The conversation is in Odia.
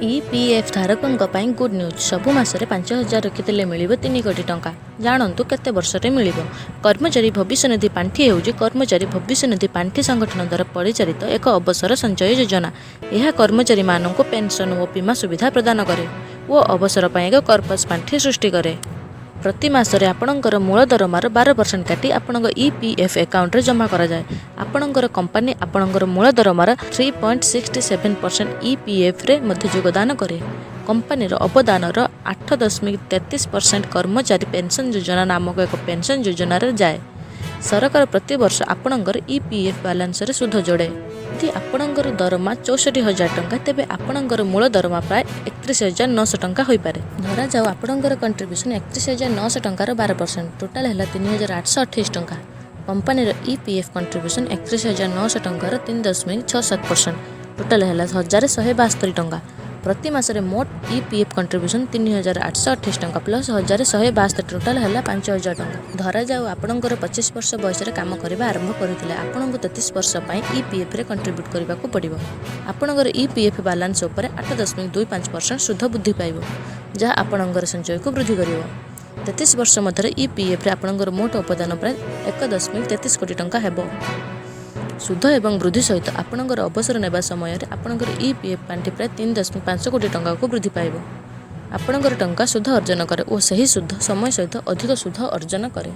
ଇପିଏଫ୍ ଧାରକଙ୍କ ପାଇଁ ଗୁଡ୍ ନ୍ୟୁଜ୍। ସବୁ ମାସରେ 5,000 ରଖିଥିଲେ ମିଳିବ 3 କୋଟି ଟଙ୍କା। ଜାଣନ୍ତୁ କେତେ ବର୍ଷରେ ମିଳିବ? କର୍ମଚାରୀ ଭବିଷ୍ୟନିଧି ପାଣ୍ଠି ହେଉଛି କର୍ମଚାରୀ ଭବିଷ୍ୟନିଧି ପାଣ୍ଠି ସଂଗଠନ ଦ୍ୱାରା ପରିଚାଳିତ ଏକ ଅବସର ସଞ୍ଚୟ ଯୋଜନା। ଏହା କର୍ମଚାରୀମାନଙ୍କୁ ପେନ୍ସନ୍ ଓ ବୀମା ସୁବିଧା ପ୍ରଦାନ କରେ ଓ ଅବସର ପାଇଁ ଏକ କର୍ପସ୍ ପାଣ୍ଠି ସୃଷ୍ଟି କରେ। ପ୍ରତି ମାସରେ ଆପଣଙ୍କର ମୂଳ ଦରମାର 12% କାଟି ଆପଣଙ୍କ ଇପିଏଫ୍ ଆକାଉଣ୍ଟରେ ଜମା କରାଯାଏ। ଆପଣଙ୍କର କମ୍ପାନୀ ଆପଣଙ୍କର ମୂଳ ଦରମାର 3.67% ଇପିଏଫ୍ରେ ମଧ୍ୟ ଯୋଗଦାନ କରେ। କମ୍ପାନୀର ଅବଦାନର 8.33% କର୍ମଚାରୀ ପେନ୍ସନ୍ ଯୋଜନା ନାମକ ଏକ ପେନ୍ସନ୍ ଯୋଜନାରେ ଯାଏ। ସରକାର ପ୍ରତିବର୍ଷ ଆପଣଙ୍କର ଇପିଏଫ୍ ବାଲାନ୍ସରେ ସୁଧ ଯୋଡ଼େ। ଯଦି ଆପଣଙ୍କର ଦରମା 64,000 ଟଙ୍କା, ତେବେ ଆପଣଙ୍କର ମୂଳ ଦରମା ପ୍ରାୟ 31,900 ଟଙ୍କା ହୋଇପାରେ। ଧରାଯାଉ ଆପଣଙ୍କର କଣ୍ଟ୍ରିବ୍ୟୁସନ୍ 31,900 ଟଙ୍କାର 12% ଟୋଟାଲ୍ ହେଲା 3,828 ଟଙ୍କା। କମ୍ପାନୀର ଇପିଏଫ୍ କଣ୍ଟ୍ରିବ୍ୟୁସନ୍ 31,900 ଟଙ୍କାର 3.67% ଟୋଟାଲ୍ ହେଲା 1,172 ଟଙ୍କା। ପ୍ରତି ମାସରେ ମୋଟ ଇପିଏଫ୍ କଣ୍ଟ୍ରିବ୍ୟୁସନ୍ 3,828 ଟଙ୍କା ପ୍ଲସ୍ 1,172 ଟୋଟାଲ୍ ହେଲା 5,000 ଟଙ୍କା। ଧରାଯାଉ ଆପଣଙ୍କର 25 ବର୍ଷ ବୟସରେ କାମ କରିବା ଆରମ୍ଭ କରିଥିଲେ। ଆପଣଙ୍କୁ 33 ବର୍ଷ ପାଇଁ ଇପିଏଫ୍ରେ କଣ୍ଟ୍ରିବ୍ୟୁଟ୍ କରିବାକୁ ପଡ଼ିବ। ଆପଣଙ୍କର ଇପିଏଫ୍ ବାଲାନ୍ସ ଉପରେ 8.25% ସୁଧ ବୃଦ୍ଧି ପାଇବ, ଯାହା ଆପଣଙ୍କର ସଞ୍ଚୟକୁ ବୃଦ୍ଧି କରିବ। 33 ବର୍ଷ ମଧ୍ୟରେ ଇପିଏଫ୍ରେ ଆପଣଙ୍କର ମୋଟ ଅବଦାନ ପ୍ରାୟ 1.33 କୋଟି ଟଙ୍କା ହେବ। ସୁଧ ଏବଂ ବୃଦ୍ଧି ସହିତ ଆପଣଙ୍କର ଅବସର ନେବା ସମୟରେ ଆପଣଙ୍କର ଇପିଏଫ୍ ପାଣ୍ଠି ପ୍ରାୟ 3.5 କୋଟି ଟଙ୍କାକୁ ବୃଦ୍ଧି ପାଇବ। ଆପଣଙ୍କର ଟଙ୍କା ସୁଧ ଅର୍ଜନ କରେ ଓ ସେହି ସୁଧ ସମୟ ସହିତ ଅଧିକ ସୁଧ ଅର୍ଜନ କରେ।